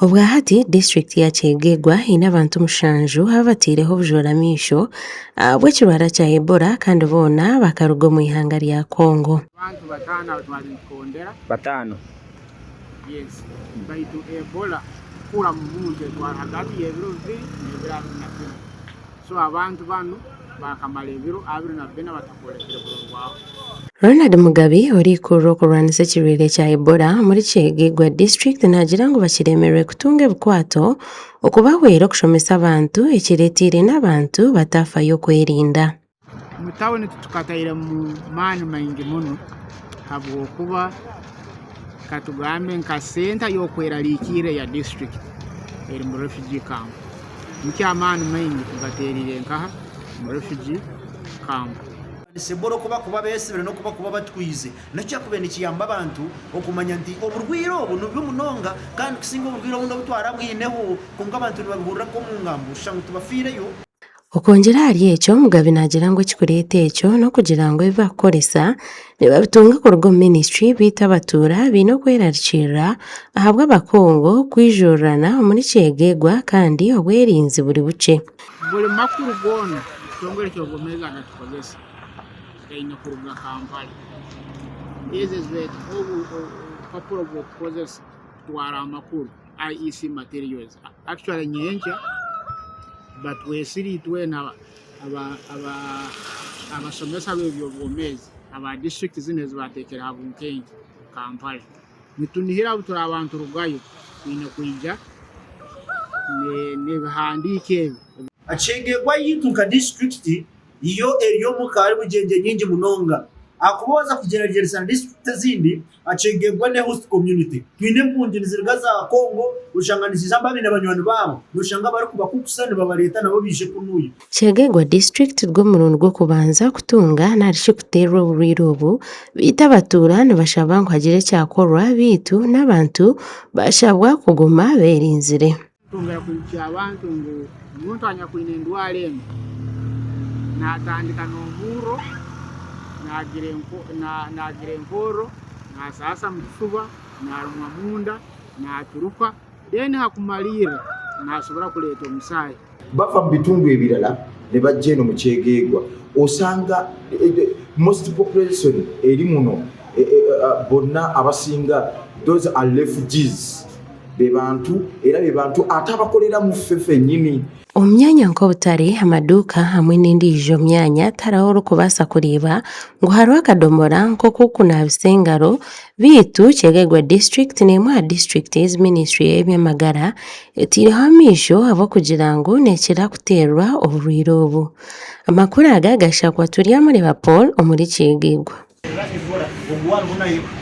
Obwahati disiturikiti ya Kyegegwa eine abantu mushanju abu bataireho obujoora maisho ahabw'ekirwara kya Ebola kandi boona bakaruga omu ihanga rya Congo. Abantu bataano abu twali nitukondera. Bataano. Yes. Baitu Ebola kukura mu muntu etwara hagati y'ebiro bibiri n'ebiro 24. So abantu banu bakamara ebiro 24 batakwolekere kurorwaho. Ronald Mugabi orikukurira okurwanisa ekirwaire kya Ebola omuri Kyegegwa disiturikiti naagira ngu bakiremirwe kutunga ebikwato okubahwera okushomesa abantu ekireeteire n'abantu bataafayo kwerinda. Omu tawuni titukatairemu maani maingi muno habwokuba katugambe nka senta y'okwerarikirra eya disiturikiti eri mu refugee camp. Nikyo amaani maingi tugateerire nkaha omu refugee camp. Ebola oku bakuba beesibire n'oku bakuba batwize n'ekyakubaire nikiyamba abantu okumanya nti oburwaire obu nibubi munonga kandi kusinga oburwaire obundi obu twarabwineho kwonka abantu nibabihurira nk'omu ngambo oshusha ngu tibafiireyo. Okwongyera ahari ekyo, Mugabi naagira ngu ekikureeta ekyo n'okugira ngu ebi barikukoresa nibabitunga kuruga omu minisiture beitu abatuura baine okwerarikirira ahabw'abakungu kwijurirana omuri Kyegegwa kandi obwerinzi buri bukye. Buri makuru goona ekitongore ky'obwomeezi agatukozesa gaine kuruga Kampala. Ezi ezibeeta obupapura obw'okukozesa kutwara amakuru IEC materials. Actually nyenkya batwesire itwena abashomesa b'eby'obwomeezi aba disiturikiti zinu ezi baateekire aha bunkenke Kampala. Nitunihira obu turaaba niturugayo twine kwija n'ebihandiiko ebi. Kyegegwa yaitu nka disiturikiti yo eri omu ka Bugyengye nyingi munonga ahakuba waaza kugyeragyeranisa na disiturikiti ezindi, Kyegegwa ne host community. Twine empungi niziruga za Congo oshanga niziija baine banywani baabo noshanga barikubakukusa nibabareeta nabo baije kunuya. Kyegegwa disiturikiti gw'omurundi gw'okubanza kutunga narishi kuteerwa oburwaire obu beitu abatuura nibashaba ngu hagire ekyakorwa beitu n'abantu bashabwa kuguma beerinzire. Twongera kwijutsya abantu ngu omuntu anyakwine endwara enu naatandika n'omurro, naagira enkorro, naasaasa omu kifuba, naarumwa munda, naaturuka, then ha kumaliirra naasobora kureeta omusaayi. Bava mu bitundu ebirala ne bajja eno mu Kyegegwa osanga most population eri muno bonna abasinga those are refugees be bantu era be bantu ate abakolera mu ffe ffennyini. Omu myanya nk'obutare, amaduuka hamwe n'endiijo myanya tihariho orikubaasa kureeba ngu hariho akadomora nk'okukunaabisa engaro beitu Kyegegwa disiturikiti n'emwe aha disiturikiti ezi minisiture y'eby'amagara etaireho amaisho ahabw'okugira ngu neekira kuteerwa oburwaire obu. Amakuru aga gashakwa Turyamureeba Paul omuri Kyegegwa.